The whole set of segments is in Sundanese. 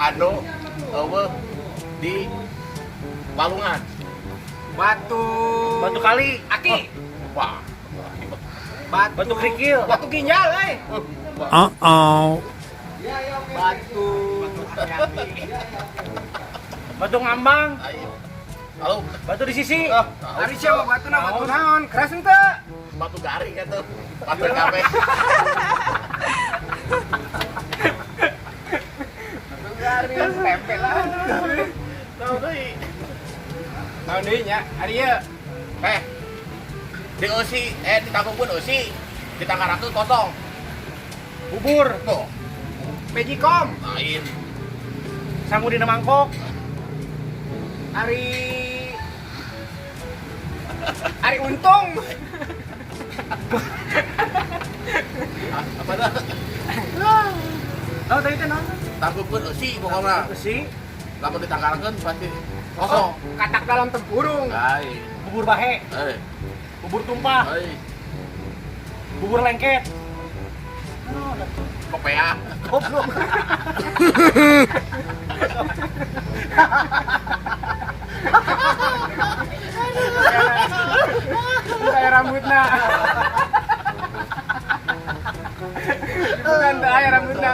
Anu euweuh di walungan. Batu. Batu kali. Aki. Wah. Batu. Batu kerikil. Batu ginjal, eh. Wah. Uh-oh. Batu. Batu ngambang. Ayo. Halo. Batu di sisi. Ah, Ari siapa batu na batu naon? Keras henteu? Batu garing gitu. Batu kape. Batu garing tempel lah. Tahu deui. Naon deui nya? Ari ieu. Eh. Di eusi, eh di pun eusi. Di tangkarakeun kosong. Bubur. Tuh, Magicom. lain. Sangu dina mangkok. Ari Ari untung. Ah, apa dah? Tahu tadi teh naon? Tangkupkeun eusi pokokna. Besi, Lamun ditangkarakeun pasti kosong. Katak dalam tempurung. Lain. Bubur bahe, Eh, bubur tumpah, lain. Bubur lengket. Kopea. Goblok. Kayak rambutna. Bukan teu aya rambutna.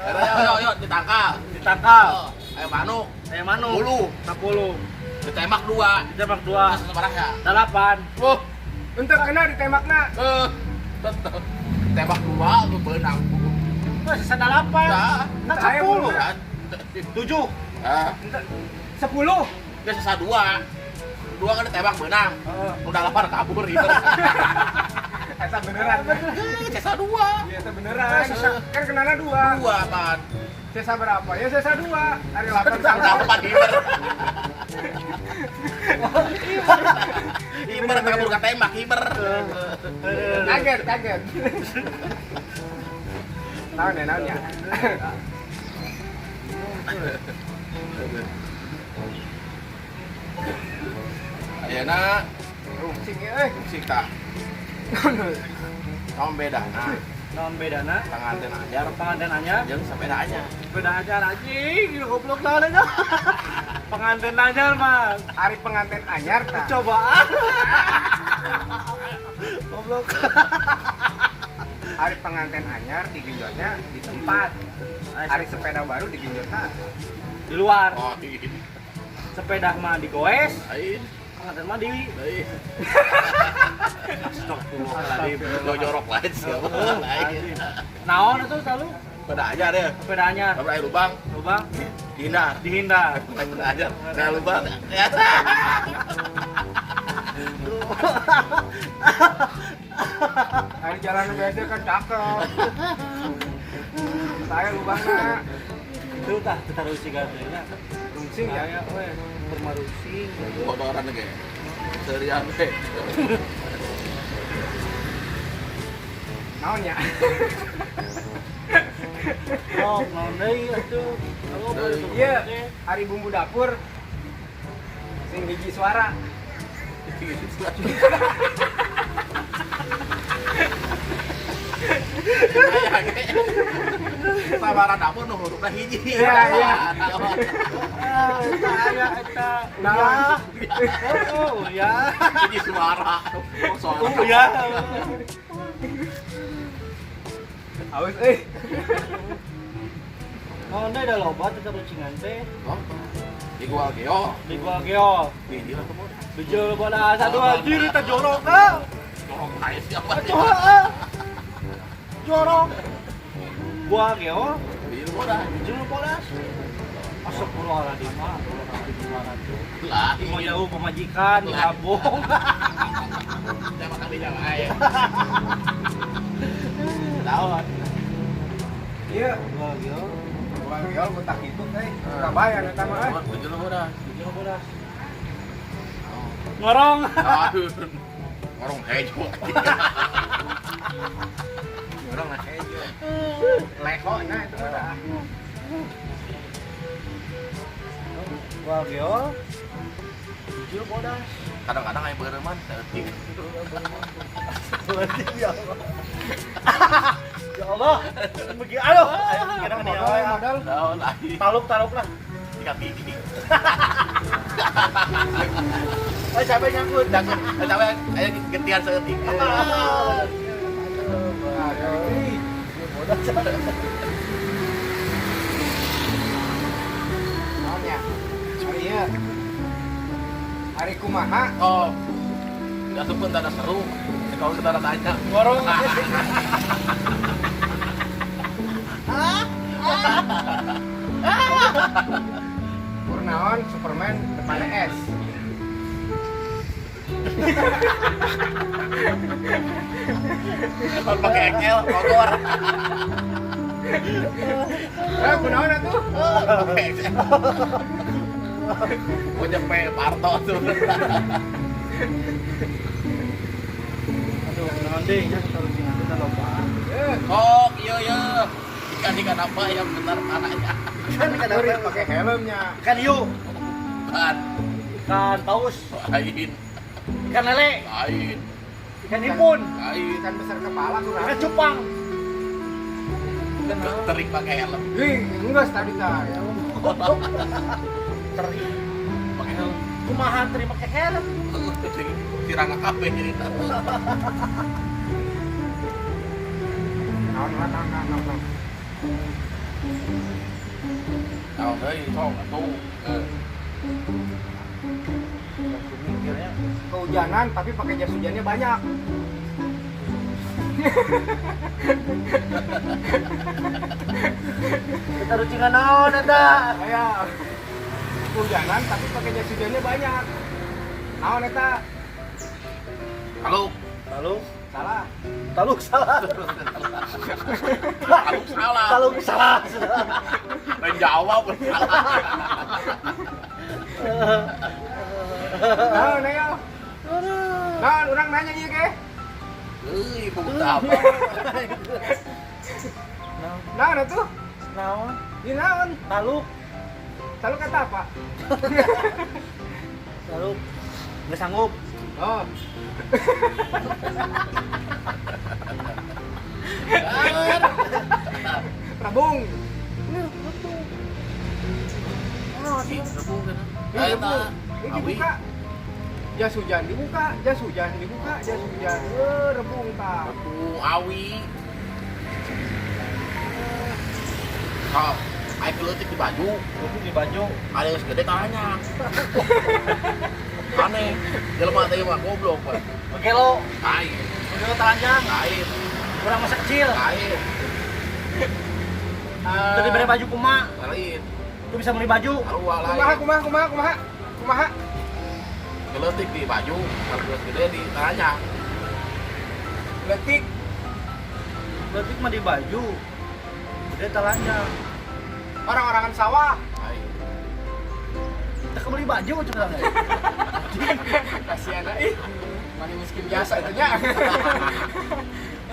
Ayo, yo, yo, ditangkal. Ditangkal. Oh, ayo manuk. Aya manuk. 10. 10. Ditembak 2. Ditembak 2. Terus sabaraha? 8. Wah, Untuk kena ditembakna. eh, tetep. Ditembak 2, lu beunang. Wah, sisa 8. Nah, Kan Saya 10. kan. 7. Ah, 10. dia sisa 2. 2 kan ditembak beunang. Heeh. Udah 8 kabur gitu. Eta beneran. Eh, sisa 2. Iya, eta beneran. Kan kenana 2. 2 apaan? Sisa berapa? Ya sisa 2. Ari 8 Udah sama. 8 hiber. Hiber kabur ke tembak hiber. Kaget, kaget. Naon ya, naon ya. Ayeuna Rungsing ya, eh. sih tah. Naon bedana? Naon bedana? Panganten anyar Pengantin anyar, jeung sepeda anyar. Sepeda anyar anjing, goblok naon aja. Pengantin anyar mah. Ari pengantin anyar tah. Cobaan. Goblok. Ari pengantin anyar digenjotnya di tempat. Ari sepeda baru digenjotnya Di luar. Oh, iya. Sepeda mah digoes, Lain. pengantin mah di Lain. Astagfirullahaladzim. Jorok lain siapa? Lain. Naon itu selalu Sepeda anyar ya. sepeda anyar. Lamun aya lubang, Lubang dihindar. dihindar. Sepeda anyar, nah lubang. Ya. Ari jalan biasa kan cakep. Saya lubangna. Itu tah tetaruh sigatnya. Rungsing ya. Aya we permarusing. Kotoran ge. Serian ge. Naon ya? Oh, naon deui atuh. Iya, ari bumbu dapur sing hiji suara. Aya ge. Sabaraha dapur nu hurufna hiji. Iya, iya. Ah, eta aya eta. Naon? Oh, ya. Hiji suara. Oh, suara. Oh, ya. Aus euy. Naon deui da loba teh rucingan teh. Oh, di gua geo. Di gua geo. Di dia tuh. Bijil bola satu anjir eta jorok ah. Jorok aja siapa? Atuh ah. Jorok. Gua geo. Di bodas. Bijil bodas. Astagfirullahaladzim. Lah, Mau jauh pemajikan, gabung. Saya makan di jalan aja. Tahu. Iya, Gua geo. gua geo botak itu teh. Surabaya eta mah euy. Bijil bodas. Bijil bodas. Ngorong. Aduh. Ngorong hejo. Ngorong lah hejo. Leho nah itu mah dah. Gua geo. Bijil bodas. Kadang-kadang aya beureman saeutik. Ya Allah. Ya Allah. Begi aduh, kira Modal, modal. Naon lain. Taluk-taluk lah. Sikat gigi. Eh, siapa yang nyangkut? Jangan, sampai aya getian saeutik. Aduh. Naon ya? Ari ieu. Ari kumaha? Oh. Enggak tanda seru. Kalau tanda tanya. Ngorong. Kurnaon Superman depannya S. Kalau pakai XL, Bogor. Eh, kunaon atuh? Pakai XL. Mau nyampe Parto tuh. Aduh, naon deui nya taruh sing atuh loba. Eh, Kok, iya iya. Ikan-ikan apa yang benar tanahnya? Ikan ikan Kuring apa? pakai helmnya. Ikan hiu, Bukan. ikan paus, Lain. ikan lele, Lain. ikan himpun, Lain. Ikan besar kepala kurang. ikan cupang. Ikan naon? Terik pakai helm. Ih, enggak tadi tah. Teri. Pakai helm. Kumaha teri make helm? Tirang kabeh jadi Naon naon naon naon naon. Naon deui sok atuh. Eh, Mikirnya Kehujanan tapi pakai jas hujannya banyak. kita rucingan naon eta? Aya. Kehujanan tapi pakai jas hujannya banyak. Naon eta? Kalau Taluk, Salah. taluk salah. kalau salah. Taluk salah. Lain jawab salah. Naon ayo? Naon urang nanya ieu ge? Euy, buta apa? Naon? Naon atuh? Naon? Ieu naon? Taluk, Selalu kata apa? taluk. Nggak sanggup. Oh, rebung. Ih, rebung kan. Ini rebung. Ini dibuka. Jas hujan dibuka, jas hujan dibuka, jas hujan. Eh, rebung tah. Rebung awi. Sok, aing leutik di baju, Leutik di baju. ada yang segede tanya. Aneh, jelema teh mah goblok, Pak. Oke lo, Lain, oke lo telanjang. lain, Kurang masa kecil. lain, Tadi beri baju kuma, lain. tuh bisa beli baju. Sarua Kumaha lain. kumaha kumaha kumaha. Kumaha? Leutik di baju, kalau gede di tanya. Letik. Leutik mah di baju. Gede telanjang. Orang-orangan sawah. Lain. Kita beli baju coba. Kasihan ih. Mana miskin biasa itu nya.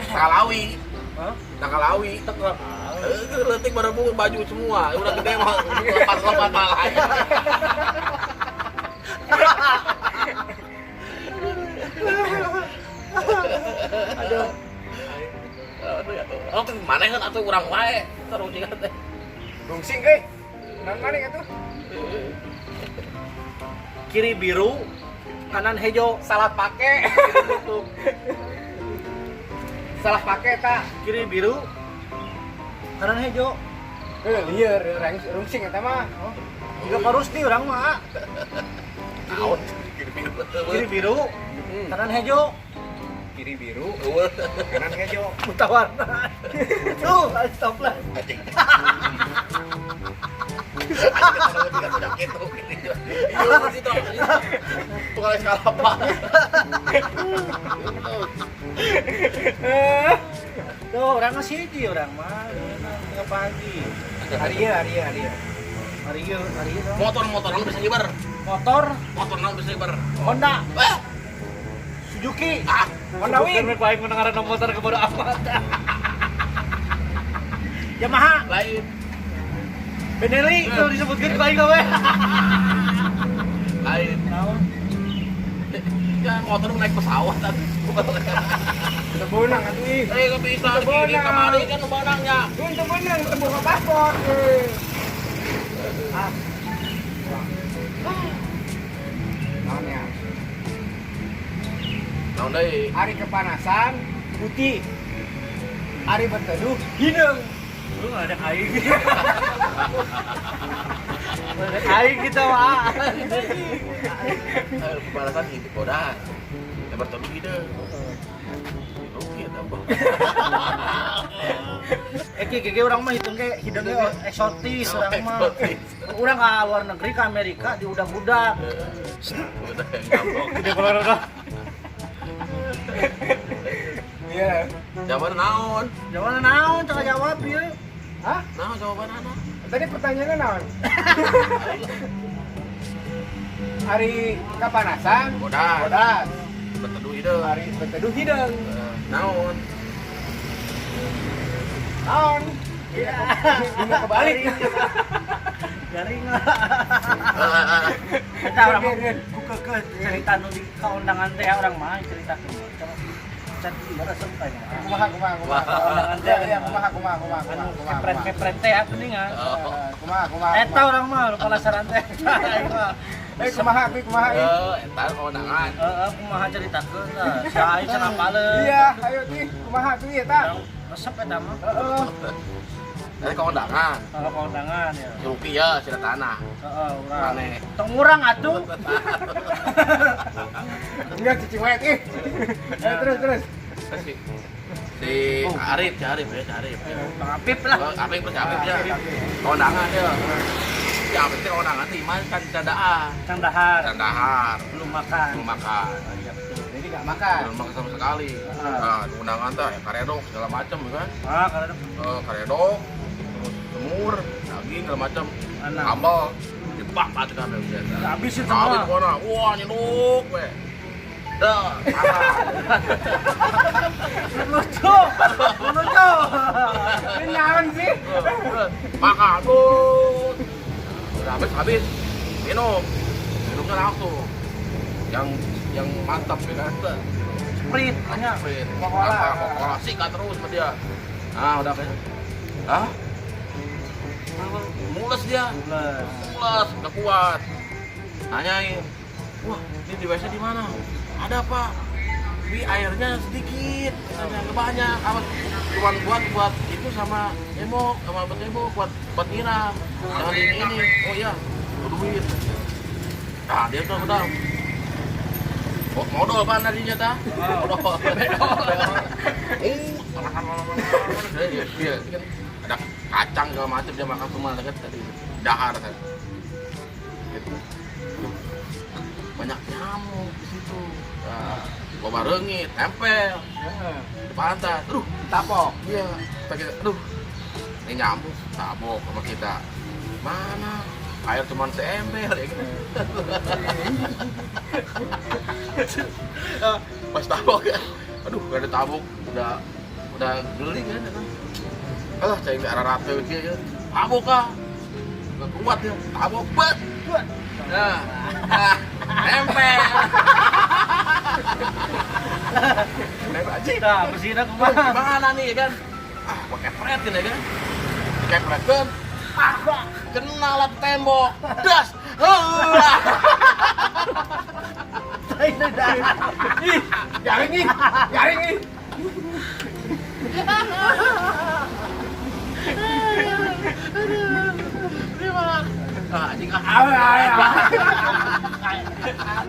Takalawi, Hah? takalawi. Tekor. Eh, leutik baru baju semua, udah gede mah lepas-lepas malah. Aduh. Aduh ya tuh. Oh, mana kan atuh urang wae. Terus jeung teh. Rungsing euy. Naon maneh atuh? Kiri biru, kanan hijau. Salah pake. Salah pake ta. Kiri biru, kanan hijau. Eh, lieur rungsing eta mah. Oh. Juga parus nih orang mah. Naon? Kiri biru. Kiri biru, kanan hijau. Kiri biru, kanan hijau. Buta warna. Tuh, stop lah. Anjing. Anjing gitu. Iya, gitu. Tukang es kalapa. Tuh, orang ngasih hiji orang mah. Tengah pagi. Hari ieu, hari ieu, hari ieu. Hari ieu, hari ieu. Motor-motor lu bisa nyebar. Motor Motor lu bisa nyebar. Honda, Wah, Suzuki. ah, Honda Wing. Bukan paling mendengar motor kebodo amat. Yamaha, lain. Benelli, kalau disebutkan paling gawe. Lain. Naon? Ya motor lu naik pesawat atuh. Teu beunang atuh ih. Eh, nggak bisa gini kamari kan nu beunangnya. Teu teu beunang teu boga paspor. Ah. Naon ya? Naon deui? Ari kepanasan putih. Ari berteduh hideung. Lu nggak ada aing. Ada aing kita mah. Eh, kepanasan hidup bodas. Ya berteduh hideung. Oke, apa? Eh ki ge urang mah hitung ge hideungnya eksotis urang mah. Urang ke luar negeri ke Amerika di udak-udak. Udah yang ngabok. Iya. Jawaban naon? Jawaban naon cakap jawab ieu. Hah? Naon jawaban anak? Tadi pertanyaannya naon? Ari kepanasan Bodas. bodas. Berteduh hideung. Ari berteduh hideung. Naon? Naon? Iya. Ini kebalik. Garing lah. Eta urang mah ku keukeuh cerita nu di kaundangan teh urang mah ceritakeun. Can ieu resep teh. Kumaha kumaha kumaha. Kaundangan teh. Iya, iya, kumaha kumaha kumaha Anu kumaha. kepret-kepret teh geuningan. Kumaha kumaha. Eta urang mah nu penasaran teh. Eh kumaha kuy kumaha ih. Eh, eta kaundangan. Heeh, kumaha ceritakeun lah. Si aing cenah paleun. Iya, ayo tuh kumaha tuh eta. Resep eta mah. Heeh. Tadi kaundangan. Kalau kaundangan ya. Ruki ya, sila tanah. Heeh, urang. Aneh. Tong urang atuh. Enggak cicing wae ih. Eh terus terus. Si Arif, si Arif ya, si Arif. Bang Apip lah. Oh, Apip, si Apip ya. Kaundangan ya. Si Apip teh kaundangan teh imah kan candaan. Kang Dahar Candahar. belum makan. Belum makan. Oh, iya betul. Jadi enggak makan. Belum makan sama sekali. Nah, undangan teh ya karedok segala macam ya kan. Ah, kalau ada Karedok, terus semur, daging segala macam. Anak. Sambal, dibak atuh kabeh biasa. Habisin Habis semua. pokona. Wah, nyeduk we. Dah, parah. Lucu. Lucu. Ini naon sih? Makan tuh. Udah habis habis. Minum. Minumnya langsung. Yang mantap ya kan. Sprite nya. Sprite. Coca-Cola. Mantap, Coca-Cola sikat terus sama dia. Ah, udah kayak. Hah? Mules dia. Mules. Mules, udah kuat. Nanyain. Wah, ini di WC di mana? Ada, Pak. Tapi airnya sedikit, katanya nggak banyak. Apa cuman buat itu sama emok, sama buat emok, buat nyiram. Jangan ini. Oh iya, duit. Nah, dia tuh udah modal kan tadinya tah? Modal. Dia kan ada kacang segala macam dia makan semua kan tadi dahar kan. Gitu. Banyak nyamuk di situ. Nah, loba reungit, nempel di pantat. Aduh, Tapok. iya. Kita, aduh. Ini nyamuk tabok sama kita. Mana? Air cuma seember ya gitu. Pas tabok ya. Aduh, gak ada tabok, udah geli kan. Alah, cai ke arah rata gitu ya. Tabok ah. Gak kuat ya. Tabok bet. Nah, nempel. Nempel aja. Nah, bersihna kumaha? Gimana nih ya kan? Ah, gua kepretin ya kan. Kepretin. Ah, kena lah tembok. Das. Ih, garing ih. Garing ih. Ah, anjing ah. Ah, ah, ah.